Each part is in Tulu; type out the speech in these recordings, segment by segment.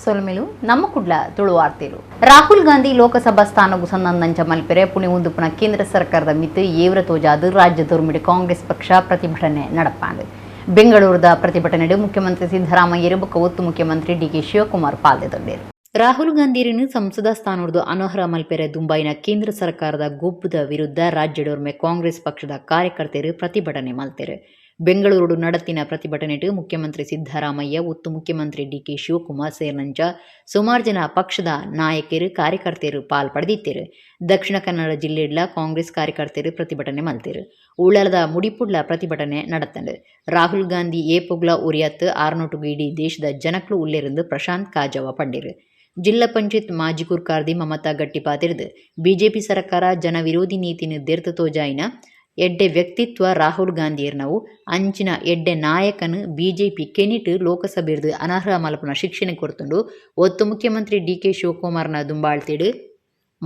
ಸೊಲ್ಮೆಲು ನಮ್ಮ ಕುಡ್ಲ ತುಳುವಾರ್ತೆರು. ರಾಹುಲ್ ಗಾಂಧಿ ಲೋಕಸಭಾ ಸ್ಥಾನಗೂ ಸಂಬಂಧಂಚ ಮಲ್ಪೆರೆ ಪುಣೆ ಉಂದುಪುನ ಕೇಂದ್ರ ಸರ್ಕಾರದ ಮಿತ್ತು ಏವ್ರ ತೋಜಾದು ರಾಜ್ಯ ದೊರ್ಮಿಡ್ ಕಾಂಗ್ರೆಸ್ ಪಕ್ಷ ಪ್ರತಿಭಟನೆ ನಡಪಾಂಡ್. ಬೆಂಗಳೂರದ ಪ್ರತಿಭಟನೆಡು ಮುಖ್ಯಮಂತ್ರಿ ಸಿದ್ದರಾಮಯ್ಯರು ಬೊಕ್ಕ ಒತ್ತು ಮುಖ್ಯಮಂತ್ರಿ ಡಿಕೆ ಶಿವಕುಮಾರ್ ಪಾಲ್ಗೊಂಡರು. ರಾಹುಲ್ ಗಾಂಧಿಯರನ್ನು ಸಂಸದ ಸ್ಥಾನದ ಅನರ್ಹ ಮಲ್ಪೆರೆ ದುಂಬಾಯಿನ ಕೇಂದ್ರ ಸರ್ಕಾರದ ಗೊಬ್ಬುದ ವಿರುದ್ಧ ರಾಜ್ಯಡೊರ್ಮೆ ಕಾಂಗ್ರೆಸ್ ಪಕ್ಷದ ಕಾರ್ಯಕರ್ತರು ಪ್ರತಿಭಟನೆ ಮಲ್ತೆರು. ಬೆಂಗಳೂರು ನಡತಿನ ಪ್ರತಿಭಟನೆಟ್ ಮುಖ್ಯಮಂತ್ರಿ ಸಿದ್ದರಾಮಯ್ಯ, ಒತ್ತು ಮುಖ್ಯಮಂತ್ರಿ ಡಿಕೆ ಶಿವಕುಮಾರ್ ಸೇರಿನಂಚ ಸುಮಾರು ಜನ ಪಕ್ಷದ ನಾಯಕರು, ಕಾರ್ಯಕರ್ತರು ಪಾಲ್ ಪಡೆದಿತ್ತೇರು. ದಕ್ಷಿಣ ಕನ್ನಡ ಜಿಲ್ಲೆಡ್ಲ ಕಾಂಗ್ರೆಸ್ ಕಾರ್ಯಕರ್ತರು ಪ್ರತಿಭಟನೆ ಮಲ್ತೆರು. ಉಳ್ಳಾಲದ ಮುಡಿಪುಡ್ಲ ಪ್ರತಿಭಟನೆ நடத்தண்டு. ರಾಹುಲ್ ಗಾಂಧಿ ಏಪೊಗ್ಲ ಉರಿಯತ್, ಆರ್ನೋಟುಗು ಇಡೀ ದೇಶದ ಜನಕ್ಲು ಉಲ್ಲೆರೆಂದು ಪ್ರಶಾಂತ್ ಕಾಜವ ಪಂಡಿರು. ಜಿಲ್ಲಾ ಪಂಚಾಯತ್ ಮಾಜಿ ಗುರ್ಕಾರ್ದಿ ಮಮತಾ ಗಟ್ಟಿ ಪಾತೆರ್ದು, ಬಿಜೆಪಿ ಸರ್ಕಾರ ಜನ ವಿರೋಧಿ ನೀತಿನ ದೆರ್ತ್ ತೋಜಾಯಿನ ಎಡ್ಡೆ ವ್ಯಕ್ತಿತ್ವ ರಾಹುಲ್ ಗಾಂಧಿಯರ್ನವು. ಅಂಚಿನ ಎಡ್ಡೆ ನಾಯಕನು ಬಿಜೆಪಿ ಕೆನಿಟ್ ಲೋಕಸಭೆರ್ದು ಅನರ್ಹ ಮಲ್ಪುನ ಶಿಕ್ಷಣೆ ಕೊರ್ತುಂಡು. ಒತ್ತು ಮುಖ್ಯಮಂತ್ರಿ ಡಿಕೆ ಶಿವಕುಮಾರ್ನ ದುಂಬಾಳ್ತಿಡು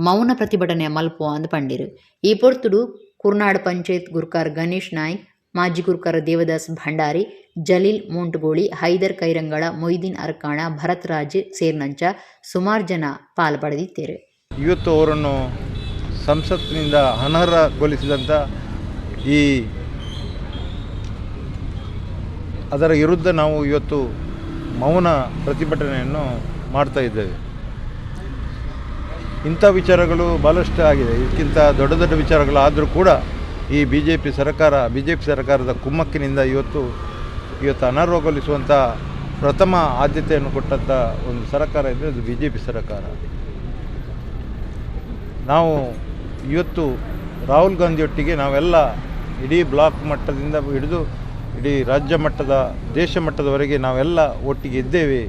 ಮೌನ ಪ್ರತಿಭಟನೆ ಮಲ್ಪುವ ಅಂದ್ ಪಂಡಿರು. ಈ ಪೊರ್ತುಡು ಕುರ್ನಾಡ್ ಪಂಚಾಯತ್ ಗುರ್ಕಾರ್ ಗಣೇಶ್ ನಾಯ್ಕ್, ಮಾಜಿ ಗುರ್ಕಾರ ದೇವದಾಸ್ ಭಂಡಾರಿ, ಜಲೀಲ್ ಮೋಂಟುಗೋಳಿ, ಹೈದರ್ ಕೈರಂಗಳ, ಮೊಯ್ದೀನ್ ಅರ್ಕಾಣ, ಭರತ್ ರಾಜ್ ಸೇರಿನಂಚ ಸುಮಾರು ಜನ ಪಾಲ್ ಪಡೆದಿದ್ದಾರೆ. ಇವತ್ತು ಅವರನ್ನು ಸಂಸತ್ತಿನಿಂದ ಅನರ್ಹಗೊಳಿಸಿದಂಥ ಈ ಅದರ ವಿರುದ್ಧ ನಾವು ಇವತ್ತು ಮೌನ ಪ್ರತಿಭಟನೆಯನ್ನು ಮಾಡ್ತಾ ಇದ್ದೇವೆ. ಇಂಥ ವಿಚಾರಗಳು ಭಾಳಷ್ಟು ಆಗಿದೆ. ಇದಕ್ಕಿಂತ ದೊಡ್ಡ ದೊಡ್ಡ ವಿಚಾರಗಳಾದರೂ ಕೂಡ ಈ ಬಿಜೆಪಿ ಸರ್ಕಾರ, ಬಿಜೆಪಿ ಸರ್ಕಾರದ ಕುಮ್ಮಕ್ಕಿನಿಂದ ಇವತ್ತು ಇವತ್ತು ಅನರ್ಹಗೊಳಿಸುವಂಥ ಪ್ರಥಮ ಆದ್ಯತೆಯನ್ನು ಕೊಟ್ಟಂಥ ಒಂದು ಸರ್ಕಾರ ಇದ್ದರೆ ಅದು ಬಿಜೆಪಿ ಸರ್ಕಾರ. ನಾವು ಇವತ್ತು ರಾಹುಲ್ ಗಾಂಧಿಯೊಟ್ಟಿಗೆ ನಾವೆಲ್ಲ ಇಡೀ ಬ್ಲಾಕ್ ಮಟ್ಟದಿಂದ ಹಿಡಿದು ಇಡೀ ರಾಜ್ಯ ಮಟ್ಟದ, ದೇಶ ಮಟ್ಟದವರೆಗೆ ನಾವೆಲ್ಲ ಒಟ್ಟಿಗೆ ಇದ್ದೇವೆ.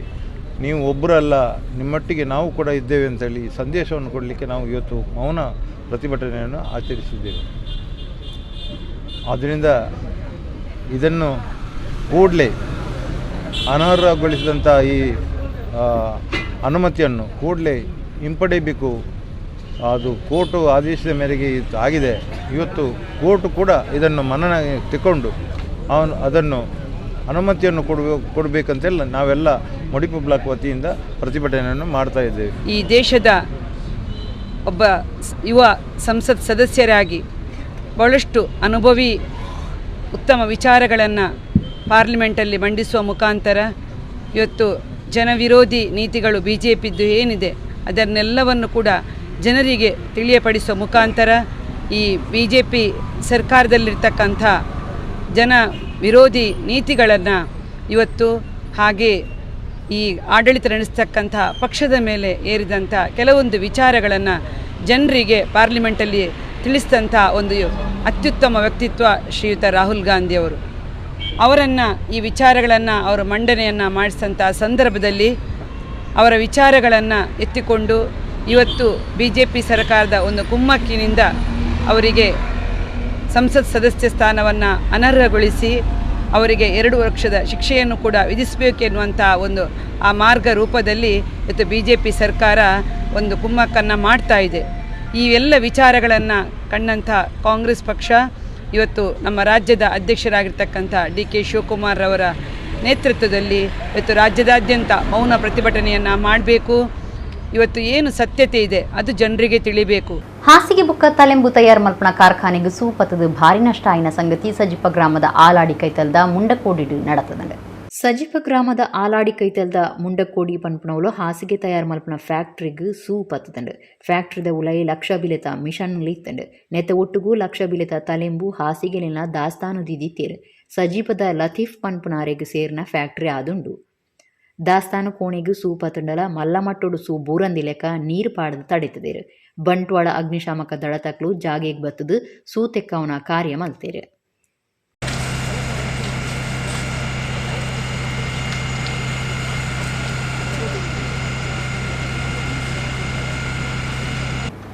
ನೀವು ಒಬ್ಬರಲ್ಲ, ನಿಮ್ಮೊಟ್ಟಿಗೆ ನಾವು ಕೂಡ ಇದ್ದೇವೆ ಅಂತೇಳಿ ಈ ಸಂದೇಶವನ್ನು ಕೊಡಲಿಕ್ಕೆ ನಾವು ಇವತ್ತು ಮೌನ ಪ್ರತಿಭಟನೆಯನ್ನು ಆಚರಿಸಿದ್ದೇವೆ. ಆದ್ದರಿಂದ ಇದನ್ನು ಕೂಡಲೇ ಅನರ್ಹಗೊಳಿಸಿದಂಥ ಈ ಅನುಮತಿಯನ್ನು ಕೂಡಲೇ ಹಿಂಪಡೆಯಬೇಕು. ಅದು ಕೋರ್ಟು ಆದೇಶದ ಮೇರೆಗೆ ಇದು ಆಗಿದೆ. ಇವತ್ತು ಕೋರ್ಟು ಕೂಡ ಇದನ್ನು ಮನನ ತಗೊಂಡು ಅವನು ಅದನ್ನು ಅನುಮತಿಯನ್ನು ಕೊಡಬೇಕು ಕೊಡಬೇಕಂತೆಲ್ಲ ನಾವೆಲ್ಲ ಮುಡಿಪು ಬ್ಲಾಕ್ ವತಿಯಿಂದ ಪ್ರತಿಭಟನೆಯನ್ನು ಮಾಡ್ತಾ ಇದ್ದೇವೆ. ಈ ದೇಶದ ಒಬ್ಬ ಯುವ ಸಂಸತ್ ಸದಸ್ಯರಾಗಿ ಭಾಳಷ್ಟು ಅನುಭವಿ, ಉತ್ತಮ ವಿಚಾರಗಳನ್ನು ಪಾರ್ಲಿಮೆಂಟಲ್ಲಿ ಮಂಡಿಸುವ ಮುಖಾಂತರ ಇವತ್ತು ಜನವಿರೋಧಿ ನೀತಿಗಳು ಬಿಜೆಪಿದ್ದು ಏನಿದೆ ಅದನ್ನೆಲ್ಲವನ್ನು ಕೂಡ ಜನರಿಗೆ ತಿಳಿಯಪಡಿಸುವ ಮುಖಾಂತರ ಈ ಬಿಜೆಪಿ ಸರ್ಕಾರದಲ್ಲಿರ್ತಕ್ಕಂಥ ಜನ ವಿರೋಧಿ ನೀತಿಗಳನ್ನು ಇವತ್ತು ಹಾಗೆ ಈ ಆಡಳಿತ ನಡೆಸ್ತಕ್ಕಂಥ ಪಕ್ಷದ ಮೇಲೆ ಹೇರಿದಂಥ ಕೆಲವೊಂದು ವಿಚಾರಗಳನ್ನು ಜನರಿಗೆ ಪಾರ್ಲಿಮೆಂಟಲ್ಲಿ ತಿಳಿಸಿದಂಥ ಒಂದು ಅತ್ಯುತ್ತಮ ವ್ಯಕ್ತಿತ್ವ ಶ್ರೀಯುತ ರಾಹುಲ್ ಗಾಂಧಿಯವರು. ಅವರನ್ನು ಈ ವಿಚಾರಗಳನ್ನು ಅವರ ಮಂಡನೆಯನ್ನು ಮಾಡಿಸಿದಂಥ ಸಂದರ್ಭದಲ್ಲಿ ಅವರ ವಿಚಾರಗಳನ್ನು ಎತ್ತಿಕೊಂಡು ಇವತ್ತು ಬಿಜೆಪಿ ಸರ್ಕಾರದ ಒಂದು ಕುಮ್ಮಕ್ಕಿನಿಂದ ಅವರಿಗೆ ಸಂಸತ್ ಸದಸ್ಯ ಸ್ಥಾನವನ್ನು ಅನರ್ಹಗೊಳಿಸಿ ಅವರಿಗೆ 2 ವರ್ಷದ ಶಿಕ್ಷೆಯನ್ನು ಕೂಡ ವಿಧಿಸಬೇಕು ಎನ್ನುವಂಥ ಒಂದು ಆ ಮಾರ್ಗ ರೂಪದಲ್ಲಿ ಇವತ್ತು ಬಿಜೆಪಿ ಸರ್ಕಾರ ಒಂದು ಕುಮ್ಮಕ್ಕನ್ನು ಮಾಡ್ತಾ ಇದೆ. ಈ ಎಲ್ಲ ವಿಚಾರಗಳನ್ನು ಕಂಡಂಥ ಕಾಂಗ್ರೆಸ್ ಪಕ್ಷ ಇವತ್ತು ನಮ್ಮ ರಾಜ್ಯದ ಅಧ್ಯಕ್ಷರಾಗಿರ್ತಕ್ಕಂಥ ಡಿ ಕೆ ಶಿವಕುಮಾರ್ ಅವರ ನೇತೃತ್ವದಲ್ಲಿ ಇವತ್ತು ರಾಜ್ಯದಾದ್ಯಂತ ಮೌನ ಪ್ರತಿಭಟನೆಯನ್ನು ಮಾಡಬೇಕು. ಇವತ್ತು ಏನು ಸತ್ಯತೆ ಇದೆ, ಅದು ಜನರಿಗೆ ತಿಳಿಬೇಕು. ಹಾಸಿಗೆ ಬುಕ್ಕ ತಲೆಂಬು ತಯಾರು ಮಲ್ಪನ ಕಾರ್ಖಾನೆಗೆ ಸೂಪತ್ತದು ಭಾರಿ ನಷ್ಟ ಆಯಿನ ಸಂಗತಿ ಸಜಿಪ ಗ್ರಾಮದ ಆಲಾಡಿ ಕೈತಲ್ದ ಮುಂಡಕೋಡಿಡು ನಡತದಂಡ. ಸಜಿಪ ಗ್ರಾಮದ ಆಲಾಡಿ ಕೈತಲ್ದ ಮುಂಡಕೋಡಿ ಪನ್ಪುನವುಲು ಹಾಸಿಗೆ ತಯಾರು ಮಲ್ಪನ ಫ್ಯಾಕ್ಟ್ರಿಗೆ ಸೂ ಪತ್ತದಂಡು. ಫ್ಯಾಕ್ಟ್ರಿದ ಉಲೈ ಲಕ್ಷ ಬಿಲೆತ ಮಿಷನ್ ಇತ್ತಂಡು. ನೆತ್ತ ಒಟ್ಟುಗೂ ಲಕ್ಷ ಬಿಲೆತ ತಲೆಂಬು ಹಾಸಿಗೆಲಿನ ದಾಸ್ತಾನು ದಿದಿತ್ತೇರು. ಸಜೀಪದ ಲತೀಫ್ ಪನ್ಪುನಾರೆಗ್ ಸೇರಿನ ಫ್ಯಾಕ್ಟ್ರಿ ಆದುಂಡು. ದಾಸ್ತಾನು ಕೋಣೆಗ್ ಸೂ ಪತ್ತುಂಡಲ ಮಲ್ಲ ಮಟ್ಟೋಡು ಸೂ ಬೂರಂದಿಲೆಕ ನೀರು ಪಾಡದು ತಡೆತದೇರು. ಬಂಟ್ವಾಳ ಅಗ್ನಿಶಾಮಕ ದಳತಕ್ಲು ಜಾಗೆಗ್ ಬತ್ತದು ಸೂ ತೆಕ್ಕವನ ಕಾರ್ಯ ಮಲ್ತೇರು.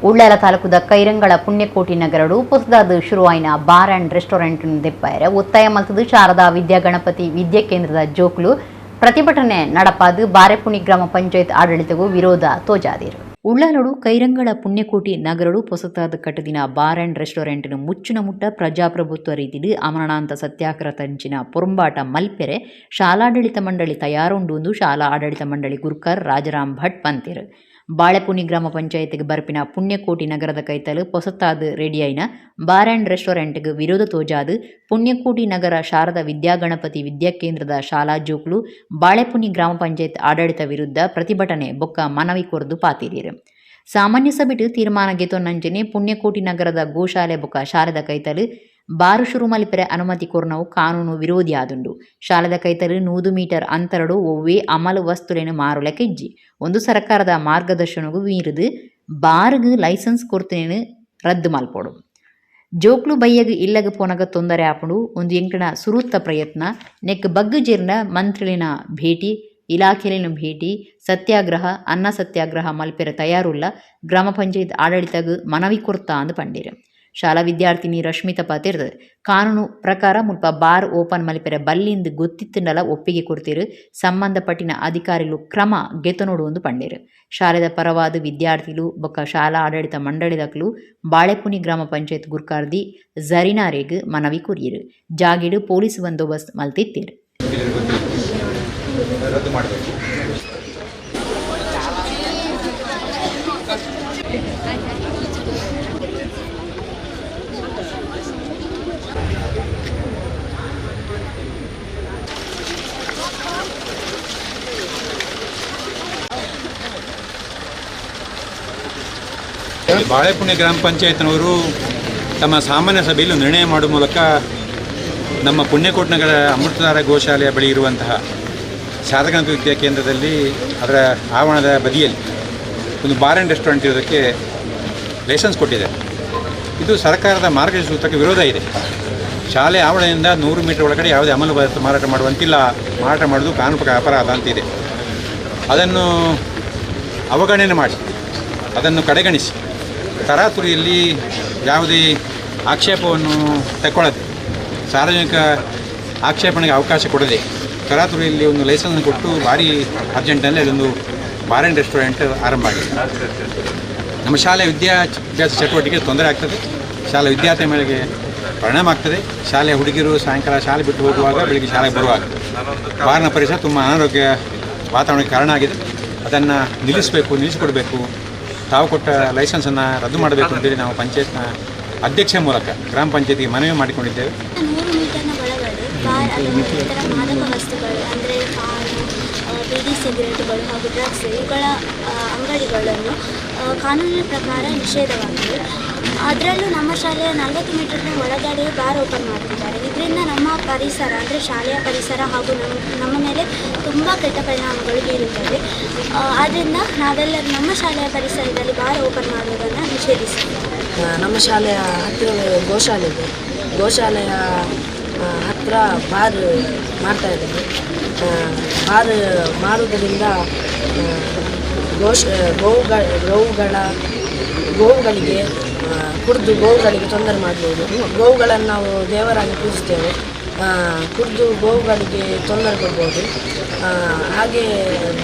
ಉಳ್ಳಾಲ ತಾಲೂಕುದ Kairangala Punyakoti ನಗರಡು ಪೊಸದಾದ ಶುರುವಾಯಿನ bar and restaurant ದೆಪ್ಪಾಯರೆ ಒತ್ತಾಯ ಮಲ್ತದು ಶಾರದಾ ವಿದ್ಯಾ ಗಣಪತಿ ವಿದ್ಯಾ ಕೇಂದ್ರದ ಜೋಕ್ಲು ಪ್ರತಿಭಟನೆ ನಡಪಾದು ಬಾರೆಪುಣಿ ಗ್ರಾಮ ಪಂಚಾಯತ್ ಆಡಳಿತಗೂ ವಿರೋಧ ತೋಜಾದಿರು. ಉಳ್ಳಾಲೋಡು ಕೈರಂಗಳ ಪುಣ್ಯಕೋಟಿ ನಗರಡು ಪೊಸತಾದ ಕಟ್ಟದಿನ ಬಾರ್ ಅಂಡ್ ರೆಸ್ಟೋರೆಂಟ್ ಮುಚ್ಚುನ ಮುಟ್ಟ ಪ್ರಜಾಪ್ರಭುತ್ವ ರೀತಿಡು ಅಮರಣಾಂತ ಸತ್ಯಾಗ್ರಹ ತಂಚಿನ ಪೊರಂಬಾಟ ಮಲ್ಪೆರೆ ಶಾಲಾಡಳಿತ ಮಂಡಳಿ ತಯಾರುಂಡು ಎಂದು ಶಾಲಾ ಆಡಳಿತ ಮಂಡಳಿ ಗುರ್ಕರ್ ರಾಜಾರಾಮ್ ಭಟ್ ಪಂತೇರು. ಬಾಳೆಪುಣಿ ಗ್ರಾಮ ಪಂಚಾಯತ್ಗೆ ಬರ್ಪಿನ ಪುಣ್ಯಕೋಟಿ ನಗರದ ಕೈತಲು ಪೊಸತಾದ ರೆಡಿಯಾಯಿನ ಬಾರ್ ಆ್ಯಂಡ್ ರೆಸ್ಟೋರೆಂಟ್ಗೆ ವಿರೋಧ ತೋಜಾದು ಪುಣ್ಯಕೋಟಿ ನಗರ ಶಾರದಾ ವಿದ್ಯಾಗಣಪತಿ ವಿದ್ಯಾಕೇಂದ್ರದ ಶಾಲಾ ಜೋಕ್ಲು ಬಾಳೆಪುಣಿ ಗ್ರಾಮ ಪಂಚಾಯತ್ ಆಡಳಿತ ವಿರುದ್ಧ ಪ್ರತಿಭಟನೆ ಬೊಕ್ಕ ಮನವಿ ಕೊರ್ದು ಪಾತಿರಿರು. ಸಾಮಾನ್ಯ ಸಭೆಟ್ ತೀರ್ಮಾನ ಗೆತೊನ್ನಂಚನೆ ಪುಣ್ಯಕೋಟಿ ನಗರದ ಗೋಶಾಲೆ ಬೊಕ್ಕ ಶಾಲೆದ ಕೈತಲು ಬಾರು ಶುರು ಮಲ್ಪೆರೆ ಅನುಮತಿ ಕೊರ್ನವು ಕಾನೂನು ವಿರೋಧಿ ಆದುಂಡು. ಶಾಲೆದ ಕೈತಲು 100 ಮೀಟರ್ ಅಂತರಡು ಒವ್ವೇ ಅಮಲು ವಸ್ತುಲೆನ್ ಮಾರುಲೆಕ ಇಜ್ಜಿ. ಒಂದು ಸರ್ಕಾರದ ಮಾರ್ಗದರ್ಶನಗು ಮೀರಿದು ಬಾರ್ಗ್ ಲೈಸೆನ್ಸ್ ಕೊರ್ತೇನು ರದ್ದು ಮಲ್ಪೊಡು. ಜೋಕ್ಲು ಬಯ್ಯಗ್ ಇಲ್ಲಗ್ ಪೋನಗ ತೊಂದರೆ ಆಪುಂಡು. ಒಂದು ಎಂಕಣ ಸುರುತ್ತ ಪ್ರಯತ್ನ ನೆಕ್ ಬಗ್ಗು ಜೇರ್ನ ಮಂತ್ರಿಲಿನ ಭೇಟಿ, ಇಲಾಖೆಲಿನ ಭೇಟಿ, ಸತ್ಯಾಗ್ರಹ ಅನ್ನ ಸತ್ಯಾಗ್ರಹ ಮಲ್ಪೆರೆ ತಯಾರುಲ್ಲ ಗ್ರಾಮ ಪಂಚಾಯತ್ ಆಡಳಿತಗ್ ಮನವಿ ಕೊರ್ತಾ ಅಂದ್ ಪಂಡೀರು. ಶಾಲಾ ವಿದ್ಯಾರ್ಥಿನಿ ರಶ್ಮಿತಾ ಪಾತೆರ್ದ್ ಕಾನೂನು ಪ್ರಕಾರ ಮುಲ್ಪ ಬಾರ್ ಓಪನ್ ಮಲ್ಪೆರೆ ಬಲ್ಲಿಂದ್ ಗೊತ್ತಿತ್ತುಂಡಲ ಒಪ್ಪಿಗೆ ಕೊರ್ತಿರು, ಸಂಬಂಧಪಟ್ಟಿನ ಅಧಿಕಾರಿಲು ಕ್ರಮ ಗೆತೊನೊಡು ಅಂದ್ ಪಂಡೇರು. ಶಾಲೆದ ಪರವಾದ ವಿದ್ಯಾರ್ಥಿಲು ಬೊಕ್ಕ ಶಾಲಾ ಆಡಳಿತ ಮಂಡಳಿದಕ್ಲು ಬಾಳೆಪುನಿ ಗ್ರಾಮ ಪಂಚಾಯತ್ ಗುರ್ಕಾರ್ದಿ ಝರೀನಾರೆಗ್ ಮನವಿ ಕೊರಿಯೆರು. ಜಾಗೆಡ್ ಪೊಲೀಸ್ ಬಂದೋಬಸ್ತ್ ಮಲ್ತಿತ್ತೇರು. ರದ್ದು ಮಾಡಬೇಕು. ಬಾಳೆಪುಣ್ಯ ಗ್ರಾಮ ಪಂಚಾಯತ್ನವರು ತಮ್ಮ ಸಾಮಾನ್ಯ ಸಭೆಯಲ್ಲಿ ನಿರ್ಣಯ ಮಾಡುವ ಮೂಲಕ ನಮ್ಮ ಪುಣ್ಯಕೋಟಿ ನಗರ ಅಮೃತಧಾರ ಗೋಶಾಲೆಯ ಬಳಿ ಇರುವಂತಹ ಶಾರದಾ ವಿದ್ಯಾ ಕೇಂದ್ರದಲ್ಲಿ ಅದರ ಆವರಣದ ಬದಿಯಲ್ಲಿ ಒಂದು ಬಾರ್ ಆ್ಯಂಡ್ ರೆಸ್ಟೋರೆಂಟ್ ಇರೋದಕ್ಕೆ ಲೈಸೆನ್ಸ್ ಕೊಟ್ಟಿದೆ. ಇದು ಸರ್ಕಾರದ ಮಾರ್ಗಸೂತ್ರಕ್ಕೆ ವಿರೋಧ ಇದೆ. ಶಾಲೆ ಆವರಣದಿಂದ 100 ಮೀಟರ್ ಒಳಗಡೆ ಯಾವುದೇ ಅಮಲು ಪದಾರ್ಥ ಮಾರಾಟ ಮಾಡುವಂತಿಲ್ಲ, ಮಾರಾಟ ಮಾಡೋದು ಕಾನೂನು ಪ್ರಕಾರ ಅಪರಾಧ ಅಂತಿದೆ. ಅದನ್ನು ಅವಗಣನೆ ಮಾಡಿ ಅದನ್ನು ಕಡೆಗಣಿಸಿ ತರಾತುರಿಯಲ್ಲಿ ಯಾವುದೇ ಆಕ್ಷೇಪವನ್ನು ತಕ್ಕೊಳ್ಳದೆ, ಸಾರ್ವಜನಿಕ ಆಕ್ಷೇಪಣೆಗೆ ಅವಕಾಶ ಕೊಡದೆ ತರಾತುರಿಯಲ್ಲಿ ಒಂದು ಲೈಸೆನ್ಸ್ ಕೊಟ್ಟು ಭಾರಿ ಅರ್ಜೆಂಟಲ್ಲಿ ಅಲ್ಲೊಂದು ಬಾರ್ ಆ್ಯಂಡ್ ರೆಸ್ಟೋರೆಂಟ್ ಆರಂಭ ಆಗಿದೆ. ನಮ್ಮ ಶಾಲೆಯ ವಿದ್ಯಾಭ್ಯಾಸ ಚಟುವಟಿಕೆ ತೊಂದರೆ ಆಗ್ತದೆ, ಶಾಲೆ ವಿದ್ಯಾರ್ಥಿ ಮೇಲೆ ಪರಿಣಾಮ ಆಗ್ತದೆ. ಶಾಲೆಯ ಹುಡುಗಿರು ಸಾಯಂಕಾಲ ಶಾಲೆ ಬಿಟ್ಟು ಹೋಗುವಾಗ, ಬೆಳಿಗ್ಗೆ ಶಾಲೆಗೆ ಬರುವಾಗ ಬಾರ್ನ ಪರಿಸರ ತುಂಬ ಅನಾರೋಗ್ಯ ವಾತಾವರಣಕ್ಕೆ ಕಾರಣ ಆಗಿದೆ. ಅದನ್ನು ನಿಲ್ಲಿಸಬೇಕು, ನಿಲ್ಲಿಸಿಕೊಡ್ಬೇಕು, ತಾವು ಕೊಟ್ಟ ಲೈಸೆನ್ಸನ್ನು ರದ್ದು ಮಾಡಬೇಕು ಅಂತೇಳಿ ನಾವು ಪಂಚಾಯತ್ನ ಅಧ್ಯಕ್ಷ ಮೂಲಕ ಗ್ರಾಮ ಪಂಚಾಯತಿಗೆ ಮನವಿ ಮಾಡಿಕೊಂಡಿದ್ದೇವೆ. 100 ಮೀಟರ್ನ ಒಳಗಡೆ ಬಾರ್ ಅಥವಾ ಇತರ ಮಾದಕ ವಸ್ತುಗಳು ಅಂದರೆ ಪಾನು, ಬೀಡಿ ಸಿಗರೇಟುಗಳು ಹಾಗೂ ಡ್ರಗ್ಸ್ ಇವುಗಳ ಅಂಗಡಿಗಳನ್ನು ಕಾನೂನಿನ ಪ್ರಕಾರ ನಿಷೇಧವಾಗಿದೆ. ಅದರಲ್ಲೂ ನಮ್ಮ ಶಾಲೆಯ 40 ಮೀಟರ್ನ ಒಳಗಡೆ ಬಾರ್ ಓಪನ್ ಮಾಡ್ತಿದ್ದಾರೆ. ಇದರಿಂದ ನಮ್ಮ ಪರಿಸರ ಅಂದರೆ ಶಾಲೆಯ ಪರಿಸರ ಹಾಗೂ ನಮ್ಮ ಮೇಲೆ ತುಂಬ ಕೆಟ್ಟ ಪರಿಣಾಮಗಳು ಬೀರುತ್ತವೆ. ಆದ್ದರಿಂದ ನಾವೆಲ್ಲರೂ ನಮ್ಮ ಶಾಲೆಯ ಪರಿಸರದಲ್ಲಿ ಬಾರ್ ಓಪನ್ ಮಾಡುವುದನ್ನು ನಿಷೇಧಿಸುತ್ತೇವೆ. ನಮ್ಮ ಶಾಲೆಯ ಹತ್ತಿರವೇ ಗೋಶಾಲೆ ಇದೆ. ಗೋಶಾಲೆಯ ಹತ್ತಿರ ಬಾರ್ ಮಾಡ್ತಾ ಇದ್ದಾರೆ. ಬಾರ್ ಮಾಡುವುದರಿಂದ ಗೋವುಗಳಿಗೆ ಕುಡಿದು ಗೋವುಗಳಿಗೆ ತೊಂದರೆ ಮಾಡ್ಬೋದು. ಗೋವುಗಳನ್ನು ನಾವು ದೇವರಾಗಿ ಪೂಜಿಸ್ತೇವೆ. ಕುಡಿದು ಗೋವುಗಳಿಗೆ ತೊಂದರೆ ಕೊಡ್ಬೋದು. ಹಾಗೆ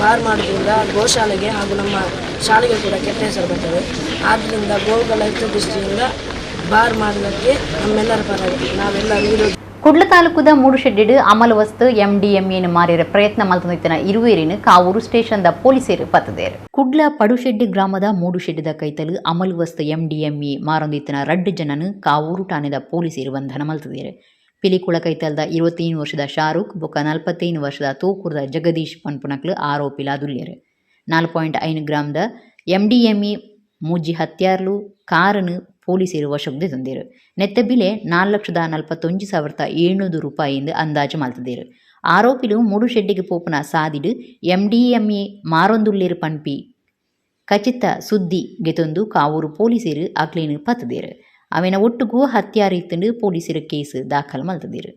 ಬಾರ್ ಮಾಡೋದ್ರಿಂದ ಗೋಶಾಲೆಗೆ ಹಾಗೂ ನಮ್ಮ ಶಾಲೆಗೆ ಕೂಡ ಕೆಟ್ಟ ಹೆಸರು ಬರ್ತದೆ. ಆದ್ದರಿಂದ ಗೋವುಗಳ ಹಿತದೃಷ್ಟಿಯಿಂದ ಬಾರ್ ಮಾಡಲಿಕ್ಕೆ ನಮ್ಮೆಲ್ಲರ ಪರವಾಗಿ ನಾವೆಲ್ಲರೂ ವಿರೋಧ. ಕುಡ್ಲ ತಾಲೂಕುದ ಮೂಡುಶೆಡ್ಡಿಡು ಅಮಲು ವಸ್ತು ಎಂಡಿಎಂಎನ್ ಮಾರಿರ ಪ್ರಯತ್ನ ಮಲ್ತೊಂದಿತ್ತಿನ ಇರುವೇರಿನ ಕಾವೂರು ಸ್ಟೇಷನ್ದ ಪೊಲೀಸರು ಪತ್ತದೇರು. ಕುಡ್ಲ ಪಡುಶೆಡ್ಡಿ ಗ್ರಾಮದ ಮೂಡುಶೆಡ್ಡಿದ ಕೈತಲು ಅಮಲು ವಸ್ತು ಎಂಡಿಎಂಎ ಮಾರೊಂದಿತ್ತಿನ ರಡ್ಡು ಜನನು ಕಾವೂರು ಠಾಣೆದ ಪೊಲೀಸರು ಬಂಧನ ಮಲ್ತದೇರು. ಪಿಲಿಕುಳ ಕೈತಲ್ದ 25 ವರ್ಷದ ಶಾರುಖ್ ಬೊಕ್ಕ 45 ವರ್ಷದ ತೋಕೂರ್ದ ಜಗದೀಶ್ ಪನ್ಪುನಕ್ಲು ಆರೋಪಿಲಾದುಲ್ಯರು. 4.5 ಗ್ರಾಮದ ಎಂಡಿಎಂಎ ಮೂಜಿ ಹತ್ಯಾರ್ಲು ಕಾರನು ಪೊಲೀಸರು ವಶಕ್ಕೆ ತಂದಿರು. ನೆತ್ತ ಬಿಲೆ 4,41,700 ರೂಪಾಯಿ ಎಂದು ಅಂದಾಜು ಮಲ್ತದೇರು. ಆರೋಪಿಲು ಮೂಡುಶೆಡ್ಡಿಗೆ ಪೋಪುನ ಸಾದಿಡು ಎಂಡಿಎಂಎ ಮಾರೊಂದುಲ್ಲೇರು ಪನ್ಪಿ ಖಚಿತ ಸುದ್ದಿ ಗೆತೊಂದು ಕಾವೂರು ಪೊಲೀಸರು ಅಕ್ಲೇನು ಪತ್ತದೇರು. ಅವೆನ ಒಟ್ಟುಗೂ ಹತ್ಯಾರಿತ್ತಂಡು ಪೊಲೀಸರು ಕೇಸ್ ದಾಖಲು ಮಲ್ತದೇರು.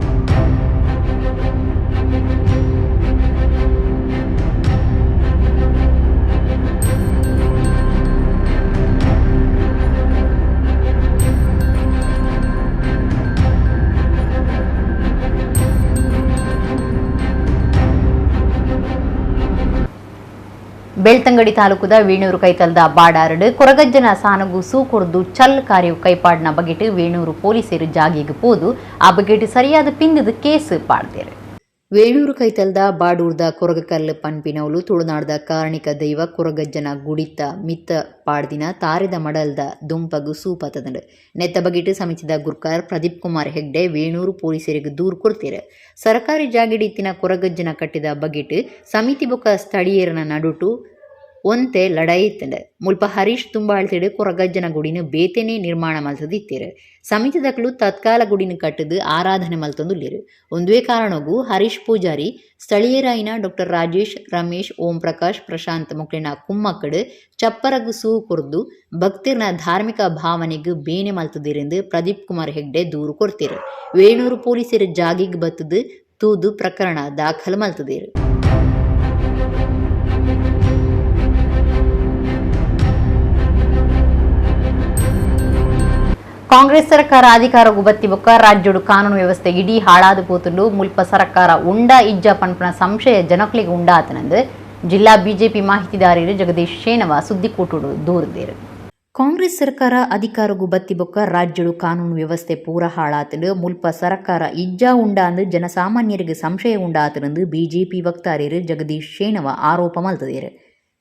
Belthangady ತಾಲೂಕುದ ವೇಣೂರು ಕೈತಲ್ದ ಬಾಡಾರಡು ಕೊರಗಜ್ಜನ ಸಾನಗು ಸೂಕೊರ್ದು ಚಲ್ ಕಾರ್ಯವು ಕೈಪಾಡ್ನ ಬಗೆಟ್ ವೇಣೂರು ಪೊಲೀಸರು ಜಾಗಿಗೆ ಪೋದು ಆ ಬಗೆಟ್ ಸರಿಯಾದ ಪಿಂದದ ಕೇಸ್ ಪಾಡ್ದೇರು. ವೇಣೂರು ಕೈತಲ್ದ ಬಾಡೂರ್ದ ಕೊರಗಕಲ್ಲು ಪನ್ಪಿನವುಲು ತುಳುನಾಡ್ದ ಕಾರ್ಣಿಕ ದೈವ ಕೊರಗಜ್ಜನ ಗುಡಿತ ಮಿತ್ತ ಪಾಡ್ದಿನ ತಾರೆದ ಮಡಲ್ದ ದುಂಪಗು ಸೂಪತದಂಡು. ನೆತ್ತ ಬಗೆಟ್ ಸಮಿತಿದ ಗುರ್ಕಾರ್ ಪ್ರದೀಪ್ ಕುಮಾರ್ ಹೆಗ್ಡೆ ವೇಣೂರು ಪೊಲೀಸರಿಗೆ ದೂರು ಕೊಡ್ತೀರ. ಸರಕಾರಿ ಜಾಗಿಡಿತ್ತಿನ ಕೊರಗಜ್ಜನ ಕಟ್ಟಿದ ಬಗೆಟ್ ಸಮಿತಿ ಬೊಕ್ಕ ಸ್ಥಳೀಯರನ ನಡುಟು ಒಂತೆ ಲಡಾಯಿ ಇತ್ತಂಡು. ಮುಲ್ಪ ಹರೀಶ್ ತುಂಬಾಳ್ತಿಡು ಕೊರಗಜ್ಜನ ಗುಡಿನ ಬೇತೆನೆ ನಿರ್ಮಾಣ ಮಲ್ತದಿತ್ತೀರು. ಸಮಿತಿದಕ್ಲು ತತ್ಕಾಲ ಗುಡಿನ ಕಟ್ಟದು ಆರಾಧನೆ ಮಲ್ತೊಂದುಲ್ಲೇರು. ಒಂದುವೇ ಕಾರಣಗೂ ಹರೀಶ್ ಪೂಜಾರಿ ಸ್ಥಳೀಯರಾಯಿನ ಡಾಕ್ಟರ್ ರಾಜೇಶ್, ರಮೇಶ್, ಓಂ ಪ್ರಕಾಶ್, ಪ್ರಶಾಂತ್ ಮೊಕ್ಲಿನ ಕುಮ್ಮಕ್ಕಡು ಚಪ್ಪರಗು ಸೂ ಕೊರ್ದು ಭಕ್ತಿರ್ನ ಧಾರ್ಮಿಕ ಭಾವನೆಗೆ ಬೇನೆ ಮಲ್ತದಿರೆಂದು ಪ್ರದೀಪ್ ಕುಮಾರ್ ಹೆಗ್ಡೆ ದೂರು ಕೊಡ್ತೀರು. ವೇಣೂರು ಪೊಲೀಸರು ಜಾಗಿಗ್ ಬತ್ತದು ತೂದು ಪ್ರಕರಣ ದಾಖಲು ಮಲ್ತದಿರು. ಕಾಂಗ್ರೆಸ್ ಸರ್ಕಾರ ಅಧಿಕಾರಗೂ ಬತ್ತಿ ಬೊಕ್ಕ ರಾಜ್ಯಡು ಕಾನೂನು ವ್ಯವಸ್ಥೆ ಇಡೀ ಹಾಳಾದ ಪೋತುಂಡು. ಮುಲ್ಪ ಸರ್ಕಾರ ಉಂಡ ಇಜ್ಜ ಪನ್ಪನ ಸಂಶಯ ಜನಕ್ಲಿಗೆ ಉಂಡಾತನಂದು ಜಿಲ್ಲಾ ಬಿಜೆಪಿ ಮಾಹಿತಿದಾರರು ಜಗದೀಶ್ ಶೇನವ ಸುದ್ದಿಕೂಟುಡು ದೂರದೇರು. ಕಾಂಗ್ರೆಸ್ ಸರ್ಕಾರ ಅಧಿಕಾರಗೂ ಬತ್ತಿ ಬೊಕ್ಕ ರಾಜ್ಯಡು ಕಾನೂನು ವ್ಯವಸ್ಥೆ ಪೂರ ಹಾಳಾತಂಡು. ಮುಲ್ಪ ಸರ್ಕಾರ ಇಜ್ಜಾ ಉಂಡ ಅಂದು ಜನಸಾಮಾನ್ಯರಿಗೆ ಸಂಶಯ ಉಂಡಾತನಂದು ಬಿಜೆಪಿ ವಕ್ತಾರರು ಜಗದೀಶ್ ಶೇನವ ಆರೋಪ ಮಲ್ತದೇರು.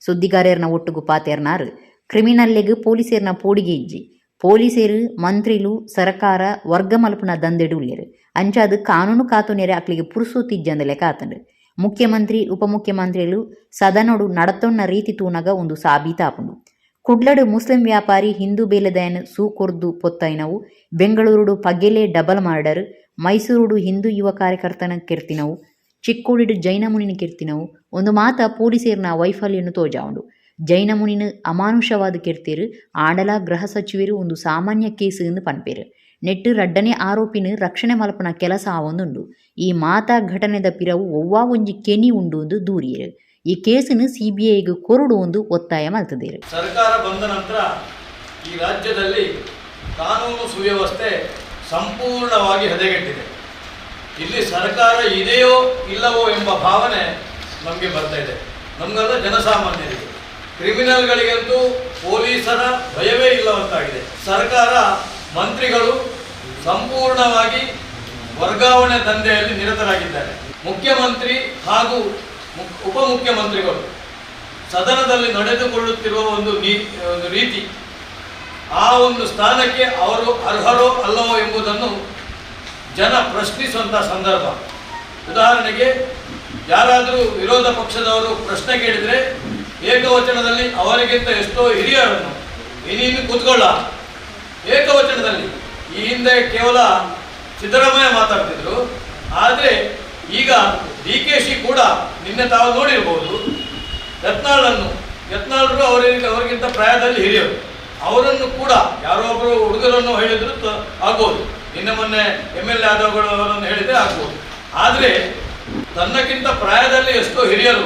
ಸುದ್ದಿಗಾರರ್ನ ಒಟ್ಟುಗು ಪಾತೇರ್ನಾರು ಕ್ರಿಮಿನಲ್ಲೆಗ್ ಪೊಲೀಸರ್ನ ಪೋಡಿಗೆ ಇಜ್ಜಿ. ಪೊಲೀಸರು ಮಂತ್ರಿಲು ಸರ್ಕಾರ ವರ್ಗ ಮಲ್ಪುನ ದಂಧೆಡು ಉಲ್ಲೇರು. ಅಂಚಾದ್ ಕಾನೂನು ಕಾತುನೇರೆ ಅಕ್ಲಿಗೆ ಪುರುಸೋತಿಜ್ಜಂದ ಲೆಕ್ಕ ಆತಂಡು. ಮುಖ್ಯಮಂತ್ರಿ ಉಪಮುಖ್ಯಮಂತ್ರಿಲು ಸದನೋಡು ನಡತೊನ್ನ ರೀತಿ ತೂನಗ ಒಂದು ಸಾಬೀತಾಪುಂಡು. ಕುಡ್ಲಡು ಮುಸ್ಲಿಂ ವ್ಯಾಪಾರಿ ಹಿಂದೂ ಬೇಲೆದಯನ್ ಸೂ ಕೊರ್ದು ಪೊತ್ತೈನವು, ಬೆಂಗಳೂರುಡು ಪಗೆಲೆ ಡಬಲ್ ಮರ್ಡರ್, ಮೈಸೂರುಡು ಹಿಂದೂ ಯುವ ಕಾರ್ಯಕರ್ತನ ಕೆರ್ತಿನವು, ಚಿಕ್ಕೋಡಿಡು ಜೈನ ಮುನಿನ ಕೆರ್ತಿನವು ಒಂದು ಮಾತ ಪೊಲೀಸರ್ನ ವೈಫಲ್ಯನು ತೋಜಾವುಂಡು. ಜೈನ ಮುನಿನ ಅಮಾನುಷವಾದ ಕೆರ್ತೀರು ಆಂಡಲ ಗೃಹ ಸಚಿವರು ಒಂದು ಸಾಮಾನ್ಯ ಕೇಸು ಎಂದು ಪನ್ಪೇರು. ನೆಟ್ಟು ರಡ್ಡನೆ ಆರೋಪಿನ ರಕ್ಷಣೆ ಮಲ್ಪನ ಕೆಲಸ ಆವೊಂದುಂಡು. ಈ ಮಾತಾ ಘಟನೆದ ಪಿರವು ಒವ್ವಾ ಒಂಜಿ ಕೆನಿ ಉಂಡು ಎಂದು ದೂರಿಯರು. ಈ ಕೇಸನ್ನು ಸಿಬಿಐಗೆ ಕೊರಡು ಒಂದು ಒತ್ತಾಯ ಮಲ್ತದೇರು. ಸರ್ಕಾರ ಬಂದ ನಂತರ ಈ ರಾಜ್ಯದಲ್ಲಿ ಕಾನೂನು ಸುವ್ಯವಸ್ಥೆ ಸಂಪೂರ್ಣವಾಗಿ ಹದಗೆಟ್ಟಿದೆ. ಇಲ್ಲಿ ಸರ್ಕಾರ ಇದೆಯೋ ಇಲ್ಲವೋ ಎಂಬ ಭಾವನೆ ನಮಗೆ ಬರ್ತಾ ಇದೆ, ನಮಗಲ್ಲ ಜನಸಾಮಾನ್ಯರಿಗೆ. ಕ್ರಿಮಿನಲ್ಗಳಿಗಂತೂ ಪೊಲೀಸರ ಭಯವೇ ಇಲ್ಲವಂತಾಗಿದೆ. ಸರ್ಕಾರ ಮಂತ್ರಿಗಳು ಸಂಪೂರ್ಣವಾಗಿ ವರ್ಗಾವಣೆ ದಂಧೆಯಲ್ಲಿ ನಿರತರಾಗಿದ್ದಾರೆ. ಮುಖ್ಯಮಂತ್ರಿ ಹಾಗೂ ಉಪಮುಖ್ಯಮಂತ್ರಿಗಳು ಸದನದಲ್ಲಿ ನಡೆದುಕೊಳ್ಳುತ್ತಿರುವ ಒಂದು ರೀತಿ, ಆ ಒಂದು ಸ್ಥಾನಕ್ಕೆ ಅವರು ಅರ್ಹರೋ ಅಲ್ಲವೋ ಎಂಬುದನ್ನು ಜನ ಪ್ರಶ್ನಿಸುವಂಥ ಸಂದರ್ಭ. ಉದಾಹರಣೆಗೆ ಯಾರಾದರೂ ವಿರೋಧ ಪಕ್ಷದವರು ಪ್ರಶ್ನೆ ಕೇಳಿದರೆ ಏಕವಚನದಲ್ಲಿ ಅವರಿಗಿಂತ ಎಷ್ಟೋ ಹಿರಿಯರನ್ನು ಇನ್ನಿನ್ನು ಕೂತ್ಕೊಳ್ಳ ಏಕವಚನದಲ್ಲಿ. ಈ ಹಿಂದೆ ಕೇವಲ ಸಿದ್ದರಾಮಯ್ಯ ಮಾತಾಡ್ತಿದ್ರು, ಆದರೆ ಈಗ DKಶಿ ಕೂಡ ನಿನ್ನೆ ತಾವು ನೋಡಿರ್ಬೋದು, ಯತ್ನಾಳರು ಅವರಿಗಿಂತ ಪ್ರಾಯದಲ್ಲಿ ಹಿರಿಯರು, ಅವರನ್ನು ಕೂಡ ಯಾರೋ ಒಬ್ಬರು ಹುಡುಗರನ್ನು ಹೇಳಿದ್ರು ಆಗ್ಬೋದು, ನಿನ್ನೆ ಮೊನ್ನೆ MLA ಆದವುಗಳು ಅವರನ್ನು ಹೇಳಿದರೆ ಆಗ್ಬೋದು. ಆದರೆ ತನ್ನಕ್ಕಿಂತ ಪ್ರಾಯದಲ್ಲಿ ಎಷ್ಟೋ ಹಿರಿಯರು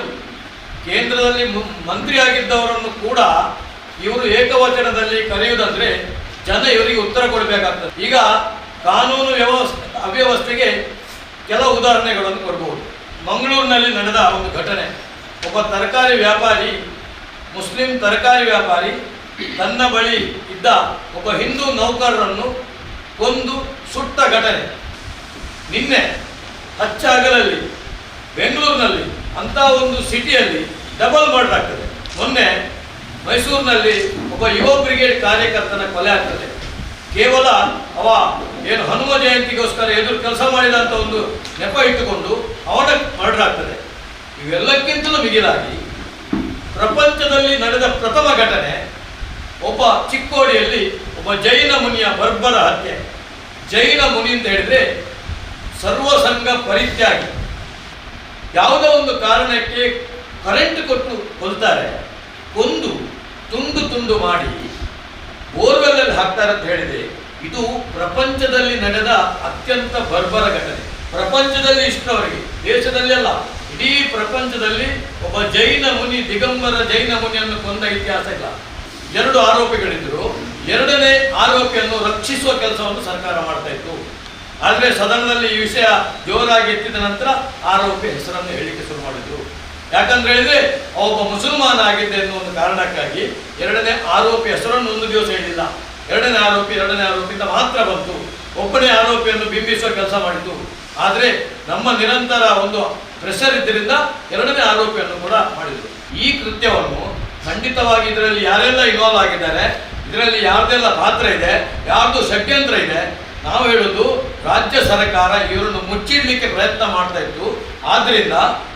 ಕೇಂದ್ರದಲ್ಲಿ ಮಂತ್ರಿಯಾಗಿದ್ದವರನ್ನು ಕೂಡ ಇವರು ಏಕವಚನದಲ್ಲಿ ಕರೆಯುವುದಂದರೆ ಜನ ಇವರಿಗೆ ಉತ್ತರ ಕೊಡಬೇಕಾಗ್ತದೆ. ಈಗ ಕಾನೂನು ಅವ್ಯವಸ್ಥೆಗೆ ಕೆಲವು ಉದಾಹರಣೆಗಳನ್ನು ಕೊಡ್ಬೋದು. ಮಂಗಳೂರಿನಲ್ಲಿ ನಡೆದ ಒಂದು ಘಟನೆ, ಒಬ್ಬ ತರಕಾರಿ ವ್ಯಾಪಾರಿ, ಮುಸ್ಲಿಂ ತರಕಾರಿ ವ್ಯಾಪಾರಿ ತನ್ನ ಬಳಿ ಇದ್ದ ಒಬ್ಬ ಹಿಂದೂ ನೌಕರರನ್ನು ಕೊಂದು ಸುಟ್ಟ ಘಟನೆ ನಿನ್ನೆ ಹಚ್ಚಾಗಲಲ್ಲಿ ಬೆಂಗಳೂರಿನಲ್ಲಿ ಅಂಥ ಒಂದು ಸಿಟಿಯಲ್ಲಿ ಡಬಲ್ ಮರ್ಡರ್ ಆಗ್ತದೆ. ಮೊನ್ನೆ ಮೈಸೂರಿನಲ್ಲಿ ಒಬ್ಬ ಯುವ ಬ್ರಿಗೇಡ್ ಕಾರ್ಯಕರ್ತನ ಕೊಲೆ ಆಗ್ತದೆ. ಕೇವಲ ಅವ ಏನು ಹನುಮ ಜಯಂತಿಗೋಸ್ಕರ ಎದುರು ಕೆಲಸ ಮಾಡಿದ ಅಂತ ಒಂದು ನೆಪ ಇಟ್ಟುಕೊಂಡು ಅವನ ಮರ್ಡರ್ ಆಗ್ತದೆ. ಇವೆಲ್ಲಕ್ಕಿಂತಲೂ ಮಿಗಿಲಾಗಿ ಪ್ರಪಂಚದಲ್ಲಿ ನಡೆದ ಪ್ರಥಮ ಘಟನೆ, ಒಬ್ಬ ಚಿಕ್ಕೋಡಿಯಲ್ಲಿ ಒಬ್ಬ ಜೈನ ಮುನಿಯ ಬರ್ಬರ ಹತ್ಯೆ. ಜೈನ ಮುನಿ ಅಂತ ಹೇಳಿದರೆ ಸರ್ವಸಂಘ ಪರಿತ್ಯಾಗಿ, ಯಾವುದೋ ಒಂದು ಕಾರಣಕ್ಕೆ ಕರೆಂಟ್ ಕೊಟ್ಟು ಕೊಲ್ತಾರೆ, ಕೊಂದು ತುಂಡು ತುಂಡು ಮಾಡಿ ಬೋರ್ವೆಲ್ಲಲ್ಲಿ ಹಾಕ್ತಾರೆ ಅಂತ ಹೇಳಿದೆ. ಇದು ಪ್ರಪಂಚದಲ್ಲಿ ನಡೆದ ಅತ್ಯಂತ ಬರ್ಬರ ಘಟನೆ. ಪ್ರಪಂಚದಲ್ಲಿ ಇಷ್ಟವರೆಗೆ, ದೇಶದಲ್ಲಿ ಅಲ್ಲ, ಇಡೀ ಪ್ರಪಂಚದಲ್ಲಿ ಒಬ್ಬ ಜೈನ ಮುನಿ, ದಿಗಂಬರ ಜೈನ ಮುನಿಯನ್ನು ಕೊಂದ ಇತಿಹಾಸ ಇಲ್ಲ. 2 ಆರೋಪಿಗಳಿದ್ದರು. 2ನೇ ಆರೋಪಿಯನ್ನು ರಕ್ಷಿಸುವ ಕೆಲಸವನ್ನು ಸರ್ಕಾರ ಮಾಡ್ತಾ ಇತ್ತು. ಆದರೆ ಸದನದಲ್ಲಿ ಈ ವಿಷಯ ಜೋರಾಗಿ ಎತ್ತಿದ ನಂತರ ಆರೋಪಿ ಹೆಸರನ್ನು ಹೇಳಿಕೆ ಶುರು ಮಾಡಿದರು. ಯಾಕಂದ್ರೆ ಹೇಳಿದ್ರೆ ಒಬ್ಬ ಮುಸಲ್ಮಾನ ಆಗಿದ್ದೆ ಎನ್ನುವ ಒಂದು ಕಾರಣಕ್ಕಾಗಿ ಎರಡನೇ ಆರೋಪಿ ಹೆಸರನ್ನು ಒಂದು ದಿವಸ ಹೇಳಿಲ್ಲ. ಎರಡನೇ ಆರೋಪಿ ಅಂತ ಮಾತ್ರ ಬಂತು. ಒಬ್ಬನೇ ಆರೋಪಿಯನ್ನು ಬಿಂಬಿಸುವ ಕೆಲಸ ಮಾಡಿತು. ಆದರೆ ನಮ್ಮ ನಿರಂತರ ಒಂದು ಪ್ರೆಷರ್ ಇದ್ದರಿಂದ ಎರಡನೇ ಆರೋಪಿಯನ್ನು ಕೂಡ ಮಾಡಿದರು. ಈ ಕೃತ್ಯವನ್ನು ಖಂಡಿತವಾಗಿ ಇದರಲ್ಲಿ ಯಾರೆಲ್ಲ ಇನ್ವಾಲ್ವ್ ಆಗಿದ್ದಾರೆ, ಇದರಲ್ಲಿ ಯಾರ್ದೆಲ್ಲ ಪಾತ್ರ ಇದೆ, ಯಾರ್ದು ಷಡ್ಯಂತ್ರ ಇದೆ, ನಾವು ಹೇಳೋದು ರಾಜ್ಯ ಸರ್ಕಾರ ಇವರನ್ನು ಮುಚ್ಚಿಡಲಿಕ್ಕೆ ಪ್ರಯತ್ನ ಮಾಡ್ತಾ ಇತ್ತು. ಆದ್ದರಿಂದ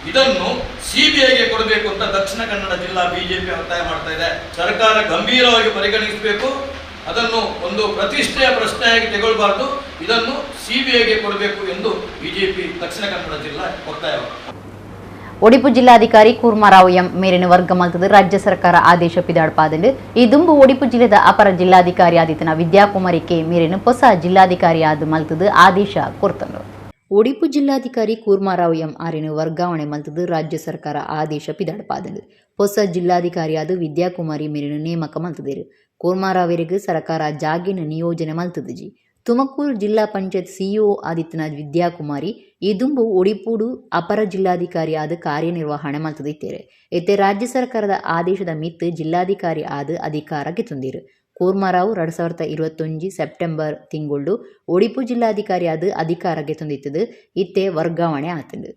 ಇದನ್ನು ಸಿಬಿಐಗೆ ಕೊಡಬೇಕು ಅಂತ ದಕ್ಷಿಣ ಕನ್ನಡ ಜಿಲ್ಲಾ ಬಿಜೆಪಿ ಒತ್ತಾಯ ಮಾಡ್ತಾ ಇದೆ. ಸರ್ಕಾರ ಗಂಭೀರವಾಗಿ ಪರಿಗಣಿಸಬೇಕು, ಅದನ್ನು ಒಂದು ಪ್ರತಿಷ್ಠೆಯ ಪ್ರಶ್ನೆಯಾಗಿ ತೆಗೊಳ್ಬಾರ್ದು, ಇದನ್ನು ಸಿಬಿಐಗೆ ಕೊಡಬೇಕು ಎಂದು ಬಿಜೆಪಿ ದಕ್ಷಿಣ ಕನ್ನಡ ಜಿಲ್ಲಾ ಒತ್ತಾಯ. ಒಡಿಪು ಜಿಲ್ಲಾಧಿಕಾರಿ ಕೂರ್ಮಾರಾವ್ ಎಂ ಮೇರಿನ ವರ್ಗ ಮಲ್ತದ ರಾಜ್ಯ ಸರ್ಕಾರ ಆದೇಶ ಪಿದಾಡ್ಪಾದಂಡು. ಈ ದುಂಬು ಒಡಿಪು ಜಿಲ್ಲೆದ ಅಪರ ಜಿಲ್ಲಾಧಿಕಾರಿ ಆದಿತನ ವಿದ್ಯಾಕುಮಾರಿ ಕೆ ಮೇರಿನ ಹೊಸ ಜಿಲ್ಲಾಧಿಕಾರಿಯಾದ ಮಲ್ತದ ಆದೇಶ ಕೊರ್ತಂಡು. ಒಡಿಪು ಜಿಲ್ಲಾಧಿಕಾರಿ ಕೂರ್ಮಾರಾವ್ ಎಂ ಆರಿನ ವರ್ಗಾವಣೆ ಮಲ್ತದ ರಾಜ್ಯ ಸರ್ಕಾರ ಆದೇಶ ಪಿದಾಡ್ಪಾದಂಡು. ಹೊಸ ಜಿಲ್ಲಾಧಿಕಾರಿಯಾದ ವಿದ್ಯಾಕುಮಾರಿ ಮೇರಿನ ನೇಮಕ ಮಲ್ತದೇರು. ಕೂರ್ಮಾರಾವರಿಗೆ ಸರ್ಕಾರ ಜಾಗಿನ ನಿಯೋಜನೆ ಮಲ್ತದಜಿ. ತುಮಕೂರು ಜಿಲ್ಲಾ ಪಂಚಾಯತ್ ಸಿಇಒ ಆದಿತ್ಯನಾಥ್ ವಿದ್ಯಾಕುಮಾರಿ ಈ ದುಂಬು ಒಡಿಪೂಡು ಅಪರ ಜಿಲ್ಲಾಧಿಕಾರಿ ಆದ ಕಾರ್ಯನಿರ್ವಹಣೆ ಮಲ್ತದಿತ್ತೇರೆ. ಇತ್ತೆ ರಾಜ್ಯ ಸರ್ಕಾರದ ಆದೇಶದ ಮಿತ್ತು ಜಿಲ್ಲಾಧಿಕಾರಿ ಆದ ಅಧಿಕಾರಕ್ಕೆ ತುಂದಿರು. ಕೂರ್ಮಾರಾವ್ 2021 ಸೆಪ್ಟೆಂಬರ್ ತಿಂಗಳು ಒಡಿಪು ಜಿಲ್ಲಾಧಿಕಾರಿ ಆದ ಅಧಿಕಾರಕ್ಕೆ ತುಂದಿತ್ತದು. ಇತ್ತೆ ವರ್ಗಾವಣೆ ಆತಂಡು.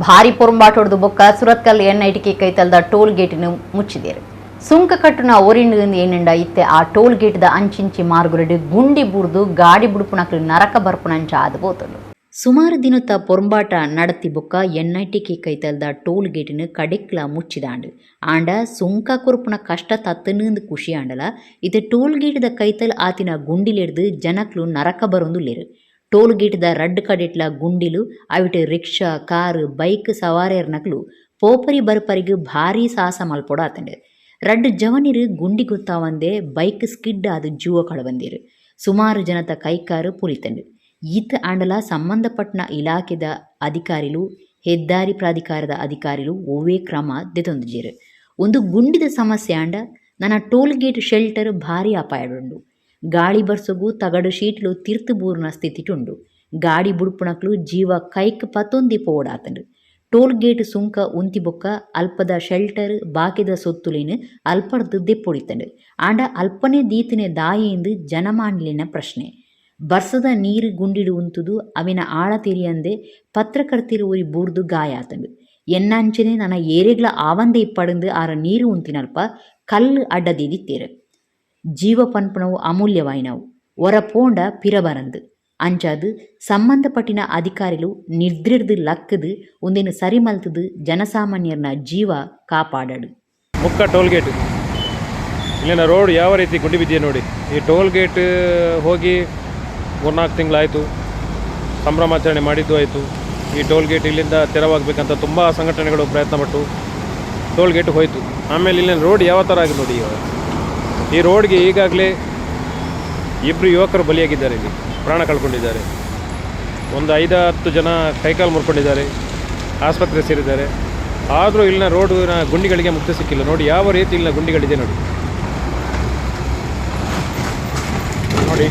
ಭಾರಿ ಪೊರುಂಬಾಟೊಡ್ದು ಬೊಕ್ಕ ಸುರತ್ಕಲ್ ಎನ್ಐಟಿಕೆ ಕೈತಲ್ದ ಟೋಲ್ ಗೇಟಿನ ಮುಚ್ಚಿದೇರು. ಸುಂಕ ಕಟ್ಟುನ ಒರಿಂಡು ಏನೆಂಡ ಇತ್ತೆ ಆ ಟೋಲ್ ಗೇಟ್ದ ಅಂಚಿಂಚಿ ಮಾರ್ಗುರಡು ಗುಂಡಿ ಬುಡ್ದು ಗಾಡಿ ಬುಡುಪುನಕ್ಲು ನರಕ ಬರ್ಪುನಂಚ ಆದ ಬೋತಲು. ಸುಮಾರು ದಿನತ ಪೊರಂಬಾಟ ನಡತಿ ಬೊಕ್ಕ ಎನ್ಐಟಿಕೆ ಕೈತಲ್ದ ಟೋಲ್ ಗೇಟಿನ ಕಡೆಕ್ಲ ಮುಚ್ಚಿದಾಂಡು. ಆಂಡ ಸುಂಕ ಕೊರ್ಪುನ ಕಷ್ಟ ತತ್ತನಂದು ಖುಷಿ ಆಂಡಲ ಇತ್ತೆ ಟೋಲ್ ಗೇಟ್ದ ಕೈತಲ್ ಆತಿನ ಗುಂಡಿಲೆಡ್ದು ಜನಕ್ಲು ನರಕ ಬರೊಂದುಲ್ಲೆರು. ಟೋಲ್ ಗೇಟ್ದ ರಡ್ಡು ಕಡೆಟ್ಲ ಗುಂಡಿಲು ಅವಿಟ ರಿಕ್ಷಾ ಕಾರು ಬೈಕ್ ಸವಾರೇರ್ನಕ್ಲು ಪೋಪರಿ ಬರ್ಪರಿಗೆ ಭಾರೀ ಸಾಹಸ ಮಲ್ಪೊಡಾತಂಡು. ರಡ್ಡು ಜವನಿರು ಗುಂಡಿ ಗೊತ್ತಾವಂದೆ ಬೈಕ್ ಸ್ಕಿಡ್ ಆದ ಜೂವ ಕಳವಂದಿರು. ಸುಮಾರು ಜನತ ಕೈಕಾರು ಪುಲಿತಂಡು. ಈತ ಆಂಡಲ ಸಂಬಂಧಪಟ್ಟನ ಇಲಾಖೆದ ಅಧಿಕಾರಿಲು ಹೆದ್ದಾರಿ ಪ್ರಾಧಿಕಾರದ ಅಧಿಕಾರಿಲು ಒವ್ವೇ ಕ್ರಮ ದೆತೊಂದುಜೆರು. ಒಂದು ಗುಂಡಿದ ಸಮಸ್ಯೆ ಆಂಡ ನನ್ನ ಟೋಲ್ ಗೇಟ್ ಶೆಲ್ಟರ್ ಭಾರಿ ಅಪಾಯಡುಂಡು. ಗಾಳಿ ಬರ್ಸೊಗು ತಗಡು ಶೀಟ್ಲು ತಿರ್ತು ಬೂರ್ನ ಸ್ಥಿತಿಟುಂಡು. ಗಾಡಿ ಬುಡ್ಪುಣಕ್ಲು ಜೀವ ಕೈಕ್ ಪತೊಂದಿ ಪೋಡಾತಂಡು. ಟೋಲ್ ಗೇಟ್ ಸುಂಕ ಉಂತಿಬೊಕ್ಕ ಅಲ್ಪದ ಶೆಲ್ಟರ್ ಬಾಕಿದ ಸೊತ್ತುಲಿನ ಅಲ್ಪಡ್ದು ದೆಪ್ಪೊಡಿತಂಡು. ಆಂಡ ಅಲ್ಪನೆ ದೀತನೆ ದಾಯೆಂದು ಜನಮಾನ್ಲಿನ ಪ್ರಶ್ನೆ. ಬರ್ಸದ ನೀರು ಗುಂಡಿಡು ಉಂತುದು ಅವಿನ ಆಳ ತೆರಿಯಂದೆ ಪತ್ರಕರ್ತಿರು ಊರಿ ಬೂರ್ದು ಗಾಯ ಆತಂಡು. ಎನ್ನಂಚನೆ ನನ್ನ ಏರೆಗ್ಲ ಆವಂದೆ ಇಪ್ಪಡಂದು ಆರ ನೀರು ಉಂತಿನಲ್ಪ ಕಲ್ಲು ಅಡ್ಡದೀದಿತ್ತೇರು. ಜೀವ ಪನ್ಪುನವು ಅಮೂಲ್ಯವಾಯಿನವು, ಒರ ಪೋಂಡ ಪಿರಬರಂದು. ಅಂಚಾದು ಸಂಬಂಧಪಟ್ಟಿನ ಅಧಿಕಾರಿಲು ನಿರ್ದ್ರಿಡ್ದು ಲಕ್ಕದು ಒಂದೇನು ಸರಿ ಮಲ್ತದು ಜನಸಾಮಾನ್ಯರನ್ನ ಜೀವ ಕಾಪಾಡಡು. ಮುಕ್ಕ ಟೋಲ್ ಗೇಟ್ ಇಲ್ಲಿನ ರೋಡ್ ಯಾವ ರೀತಿ ಗುಂಡಿ ಬಿದ್ದಿದೆ ನೋಡಿ. ಈ ಟೋಲ್ ಗೇಟ್ ಹೋಗಿ 3-4 ತಿಂಗಳಾಯಿತು, ಸಂಭ್ರಮಾಚರಣೆ ಮಾಡಿದ್ದು ಆಯಿತು. ಈ ಟೋಲ್ ಗೇಟ್ ಇಲ್ಲಿಂದ ತೆರವಾಗಬೇಕಂತ ತುಂಬ ಸಂಘಟನೆಗಳು ಪ್ರಯತ್ನಪಟ್ಟು ಟೋಲ್ ಗೇಟ್ ಹೋಯಿತು. ಆಮೇಲೆ ಇಲ್ಲಿನ ರೋಡ್ ಯಾವ ಥರ ಆಗಿದೆ ನೋಡಿ. ಇವಾಗ ಈ ರೋಡ್ಗೆ ಈಗಾಗಲೇ 2 ಯುವಕರು ಬಲಿಯಾಗಿದ್ದಾರೆ, ಇಲ್ಲಿ ಪ್ರಾಣ ಕಳ್ಕೊಂಡಿದ್ದಾರೆ. ಒಂದು 5-10 ಜನ ಕೈಕಾಲು ಮುರ್ಕೊಂಡಿದ್ದಾರೆ, ಆಸ್ಪತ್ರೆ ಸೇರಿದ್ದಾರೆ. ಆದರೂ ಇಲ್ಲಿನ ರೋಡಿನ ಗುಂಡಿಗಳಿಗೆ ಮುಕ್ತಿ ಸಿಕ್ಕಿಲ್ಲ ನೋಡಿ. ಯಾವ ರೀತಿ ಇಲ್ಲಿನ ಗುಂಡಿಗಳಿದೆ ನೋಡಿ. ನೋಡಿ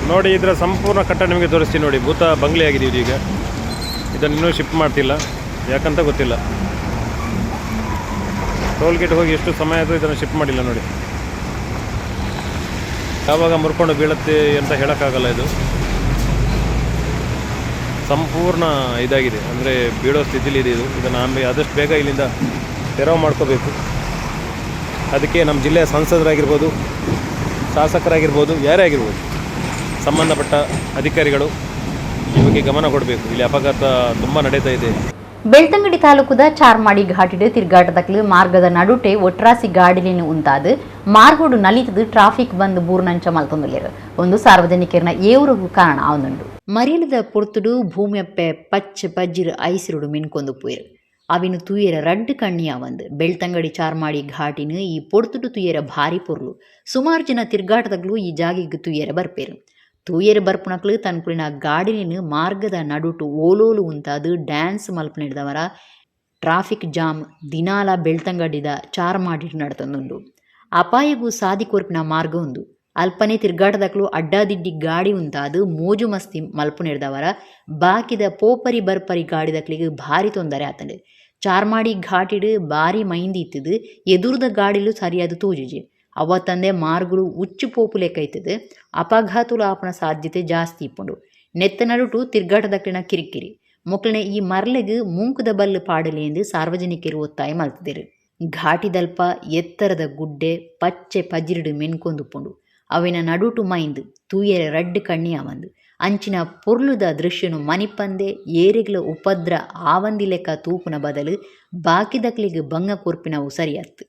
ನೋಡಿ ಇದರ ಸಂಪೂರ್ಣ ಕಟ್ಟಡ ನಿಮಗೆ ತೋರಿಸ್ತೀನಿ ನೋಡಿ. ಭೂತ ಬಂಗ್ಲೆ ಆಗಿದೆ ಇದು ಈಗ. ಇದನ್ನು ಇನ್ನೂ ಶಿಫ್ಟ್ ಮಾಡ್ತಿಲ್ಲ, ಯಾಕಂತ ಗೊತ್ತಿಲ್ಲ. ಟೋಲ್ ಗೇಟ್ ಹೋಗಿ ಎಷ್ಟು ಸಮಯ ಆದರೂ ಇದನ್ನು ಶಿಫ್ಟ್ ಮಾಡಿಲ್ಲ ನೋಡಿ. ಯಾವಾಗ ಮುರ್ಕೊಂಡು ಬೀಳುತ್ತೆ ಅಂತ ಹೇಳೋಕ್ಕಾಗಲ್ಲ. ಇದು ಸಂಪೂರ್ಣ ಇದಾಗಿದೆ, ಅಂದರೆ ಬೀಳೋ ಸ್ಥಿತಿಲಿ ಇದೆ ಇದು. ಇದನ್ನು ಆಮೇಲೆ ಆದಷ್ಟು ಬೇಗ ಇಲ್ಲಿಂದ ತೆರವು ಮಾಡ್ಕೋಬೇಕು. ಅದಕ್ಕೆ ನಮ್ಮ ಜಿಲ್ಲೆಯ ಸಂಸದರಾಗಿರ್ಬೋದು, ಶಾಸಕರಾಗಿರ್ಬೋದು, ಯಾರೇ ಆಗಿರ್ಬೋದು, ಸಂಬಂಧಪಟ್ಟ ಅಧಿಕಾರಿಗಳು ಈ ಬಗ್ಗೆ ಗಮನ ಕೊಡಬೇಕು. ಇಲ್ಲಿ ಅಪಘಾತ ತುಂಬ ನಡೀತಾ ಇದೆ. ಬೆಳ್ತಂಗಡಿ ತಾಲೂಕುದ ಚಾರ್ಮಾಡಿ ಘಾಟಿಡು ತಿರ್ಗಾಟದಕ್ಲು ಮಾರ್ಗದ ನಡುಟೆ ಒಟ್ರಾಸಿ ಗಾಡಿಲಿನ ಉಂತಾದು ಮಾರ್ಗೋಡು ನಲಿತದು ಟ್ರಾಫಿಕ್ ಬಂದ್ ಬೂರ್ನಂಚ ಮಲ್ತೊಂದುಲ್ಲೆರ್. ಒಂದು ಸಾರ್ವಜನಿಕರನ ಏವ್ರಗು ಕಾರಣ ಆವೊಂದುಂಡು. ಮರಿಯಲದ ಪೊರ್ತುಡು ಭೂಮಿಯಪ್ಪೆ ಪಚ್ಚ ಪಜ್ಜಿರು ಐಸಿರುಡು ಮಿನ್ಕೊಂದು ಪೋಯೆರ್. ಅವಿನು ತೂಯೆರ ರಡ್ಡು ಕಣ್ಣಿಯಾವಂದು. ಬೆಳ್ತಂಗಡಿ ಚಾರ್ಮಾಡಿ ಘಾಟಿನ ಈ ಪೊರ್ತುಡು ತುಯೆರ ಭಾರಿ ಪೊರ್ಲು. ಸುಮಾರು ಜನ ತಿರ್ಗಾಟದಗ್ಲು ಈ ಜಾಗಿಗ್ ತುಯೆರ ಬರ್ಪೇರು. ತೂಯೆರ್ ಬರ್ಪುನಕ್ಲು ತನ್ಕುಲಿನ ಗಾಡಿಲಿನ ಮಾರ್ಗದ ನಡುಟು ಓಲೋಲು ಉಂತಾದು ಡ್ಯಾನ್ಸ್ ಮಲ್ಪುನೆಡ್ದವರ ಟ್ರಾಫಿಕ್ ಜಾಮ್ ದಿನಾಲ ಬೆಳ್ತಂಗಡಿದ ಚಾರ್ಮಾಡಿಡ್ ನಡತೊಂದುಂಡು. ಅಪಾಯಗು ಸಾದಿ ಕೊರ್ಪಿನ ಮಾರ್ಗ ಉಂದು. ಅಲ್ಪನೆ ತಿರ್ಗಾಟದಕ್ಲು ಅಡ್ಡಾದಿಡ್ಡಿ ಗಾಡಿ ಉಂತಾದ್ ಮೋಜು ಮಸ್ತಿ ಮಲ್ಪುನೆರ್ದವರ ಬಾಕಿದ ಪೋಪರಿ ಬರ್ಪರಿ ಗಾಡಿದಕ್ಲಿಗೆ ಭಾರಿ ತೊಂದರೆ ಆತಂಡು. ಚಾರ್ಮಾಡಿ ಘಾಟಿಡ್ ಬಾರಿ ಮೈಂದಿ ಇತ್ತದು ಎದುರುದ ಗಾಡಿಲು ಸರಿಯಾದ ತೋಜುಜಿ. ಅವತ್ತಂದೆ ಮಾರ್ಗುಲು ಉಚ್ಚು ಪೋಪು ಲೆಕ್ಕ ಇತ್ತದು ಅಪಘಾತುಲು ಆಪುನ ಸಾಧ್ಯತೆ ಜಾಸ್ತಿ ಇಪ್ಪುಂಡು. ನೆತ್ತ ನಡುಟು ತಿರ್ಗಾಟದಕ್ಲಿನ ಕಿರಿಕಿರಿ ಮೊಕ್ಲೆನ ಈ ಮರ್ಲೆಗ್ ಮೂಂಕುದ ಬಲ್ಲು ಪಾಡಲಿ ಎಂದು ಸಾರ್ವಜನಿಕರು ಒತ್ತಾಯ ಮಲ್ತಿದೆರು. ಘಾಟಿದಲ್ಪ ಎತ್ತರದ ಗುಡ್ಡೆ ಪಚ್ಚೆ ಪಜಿರುಡು ಮೆನ್ಕೊಂದುಪ್ಪುಂಡು. ಅವಿನ ನಡುಟು ಮೈಂದು ತೂಯರೆ ರಡ್ಡ್ ಕಣ್ಣಿ ಆವಂದು ಅಂಚಿನ ಪೊರ್ಲುದ ದೃಶ್ಯನು ಮನಿಪಂದೆ ಏರೆಗ್ಲ ಉಪದ್ರ ಆವಂದಿ ಲೆಕ್ಕ ತೂಪುನ ಬದಲು ಬಾಕಿದಕ್ಲಿಗ್ ಬಂಗ ಕೊರ್ಪಿನವು ಸರಿಯತ್ತು.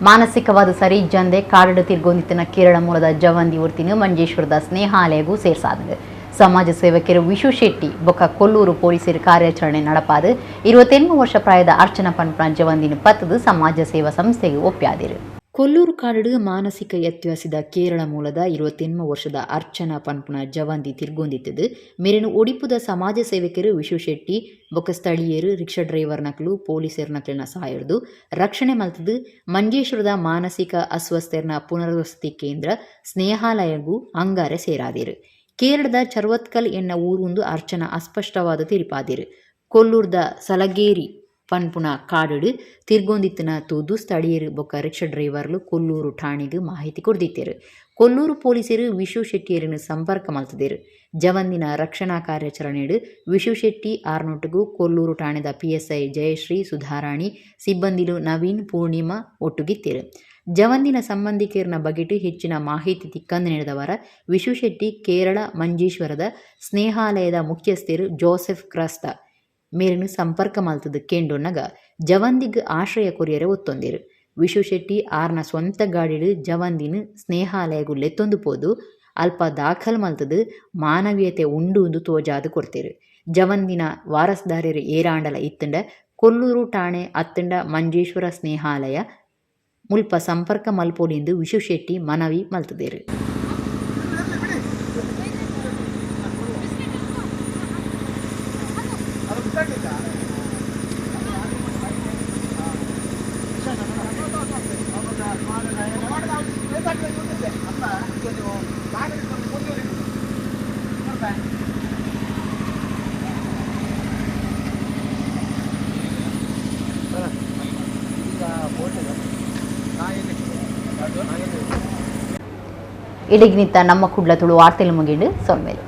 ಮಾನಸಿಕವಾದ ಸರಿ ಇಜ್ಜಂದೆ ಕಾಡಡು ತಿರ್ಗೊಂದಿತ್ತಿನ ಕೇರಳ ಮೂಲದ ಜವಂದಿ ಒರ್ತಿನ ಮಂಜೇಶ್ವರದ ಸ್ನೇಹಾಲಯಗೂ ಸೇರ್ಸಾದಂಗೆ ಸಮಾಜ ಸೇವಕರು ವಿಶು ಶೆಟ್ಟಿ ಬೊಕ್ಕ ಕೊಲ್ಲೂರು ಪೊಲೀಸರು ಕಾರ್ಯಾಚರಣೆ ನಡಪಾದ 28 ವರ್ಷ ಪ್ರಾಯದ ಅರ್ಚನಾ ಪನ್ಪುನ ಜವಂದಿನ ಪತ್ತದು ಸಮಾಜ ಸೇವಾ ಸಂಸ್ಥೆಗೆ ಒಪ್ಪ್ಯಾದಿರು. ಕೊಲ್ಲೂರು ಕಾಡಡು ಮಾನಸಿಕ ವ್ಯತ್ಯಾಸಿದ ಕೇರಳ ಮೂಲದ 28 ವರ್ಷದ ಅರ್ಚನಾ ಪನ್ಪುನ ಜವಂದಿ ತಿರ್ಗೊಂದಿತ್ತದು. ಮೇರೆನು ಒಡಿಪುದ ಸಮಾಜ ಸೇವಕರು ವಿಶು ಶೆಟ್ಟಿ ಬೊಕ್ಕ ಸ್ಥಳೀಯರು ರಿಕ್ಷಾ ಡ್ರೈವರ್ ನಕಲು ಪೊಲೀಸರ ನಕಲಿನ ಸಹಾಯರ್ದು ರಕ್ಷಣೆ ಮಲ್ತದು ಮಂಜೇಶ್ವರದ ಮಾನಸಿಕ ಅಸ್ವಸ್ಥರನ ಪುನರ್ವಸತಿ ಕೇಂದ್ರ ಸ್ನೇಹಾಲಯಗೂ ಅಂಗಾರೆ ಸೇರಾದಿರು. ಕೇರಳದ ಚರ್ವತ್ಕಲ್ ಎನ್ನ ಊರುಂದು ಅರ್ಚನಾ ಅಸ್ಪಷ್ಟವಾದ ತಿರಿಪಾದಿರು. ಕೊಲ್ಲೂರ್ದ ಸಲಗೇರಿ ಪನ್ಪುನ ಕಾಡುಡು ತಿರ್ಗೊಂದಿತ್ತಿನ ತೂದು ಸ್ಥಳೀಯರು ಬೊಕ್ಕ ರಿಕ್ಷಾ ಡ್ರೈವರ್ಲು ಕೊಲ್ಲೂರು ಠಾಣೆಗೆ ಮಾಹಿತಿ ಕೊಡ್ದಿತ್ತೇರು. ಕೊಲ್ಲೂರು ಪೊಲೀಸರು ವಿಶು ಶೆಟ್ಟಿಯರನ್ನು ಸಂಪರ್ಕ ಮಲ್ತದೇರು. ಜವಂದಿನ ರಕ್ಷಣಾ ಕಾರ್ಯಾಚರಣೆಡು ವಿಶು ಶೆಟ್ಟಿ ಆರ್ನೋಟುಗು ಕೊಲ್ಲೂರು ಠಾಣೆದ ಪಿಎಸ್ಐ ಜಯಶ್ರೀ ಸುಧಾರಾಣಿ ಸಿಬ್ಬಂದಿಲು ನವೀನ್ ಪೂರ್ಣಿಮಾ ಒಟ್ಟುಗಿತ್ತೇರು. ಜವಂದಿನ ಸಂಬಂಧಿಕರನ ಬಗೆಟು ಹೆಚ್ಚಿನ ಮಾಹಿತಿ ತಿಕ್ಕಂದು ನಡೆದವರ ವಿಶು ಶೆಟ್ಟಿ ಕೇರಳ ಮಂಜೇಶ್ವರದ ಸ್ನೇಹಾಲಯದ ಮುಖ್ಯಸ್ಥರು ಜೋಸೆಫ್ ಕ್ರಾಸ್ತ ಮೇರನ್ನು ಸಂಪರ್ಕ ಮಲ್ತದು ಕೇಂಡೊನ್ನಗ ಜವಂದಿಗ್ ಆಶ್ರಯ ಕೊರಿಯರೆ ಒತ್ತೊಂದಿರು. ವಿಶು ಶೆಟ್ಟಿ ಆರ್ನ ಸ್ವಂತ ಗಾಡಿಡು ಜವಂದಿನ ಸ್ನೇಹಾಲಯಗು ಲೆತ್ತೊಂದು ಪೋದು ಅಲ್ಪ ದಾಖಲ್ ಮಲ್ತದು ಮಾನವೀಯತೆ ಉಂಡು ಎಂದು ತೋಜಾದು ಕೊಡ್ತೇರು. ಜವಂದಿನ ವಾರಸ್ದಾರರು ಏರಾಂಡಲ ಇತ್ತಂಡ ಕೊಲ್ಲೂರು ಠಾಣೆ ಅತ್ತಂಡ ಮಂಜೇಶ್ವರ ಸ್ನೇಹಾಲಯ ಮುಲ್ಪ ಸಂಪರ್ಕ ಮಲ್ಪೋಲಿಂದು ವಿಶು ಶೆಟ್ಟಿ ಮನವಿ ಮಲ್ತದೇರು. ಇಡಗಿನಿತ್ತ ನಮ್ಮ ಕುಡ್ಲ ತುಳು ವಾರ್ತೆಲು ಮುಗಿಂಡು ಸೊಲ್ಮೇಲು.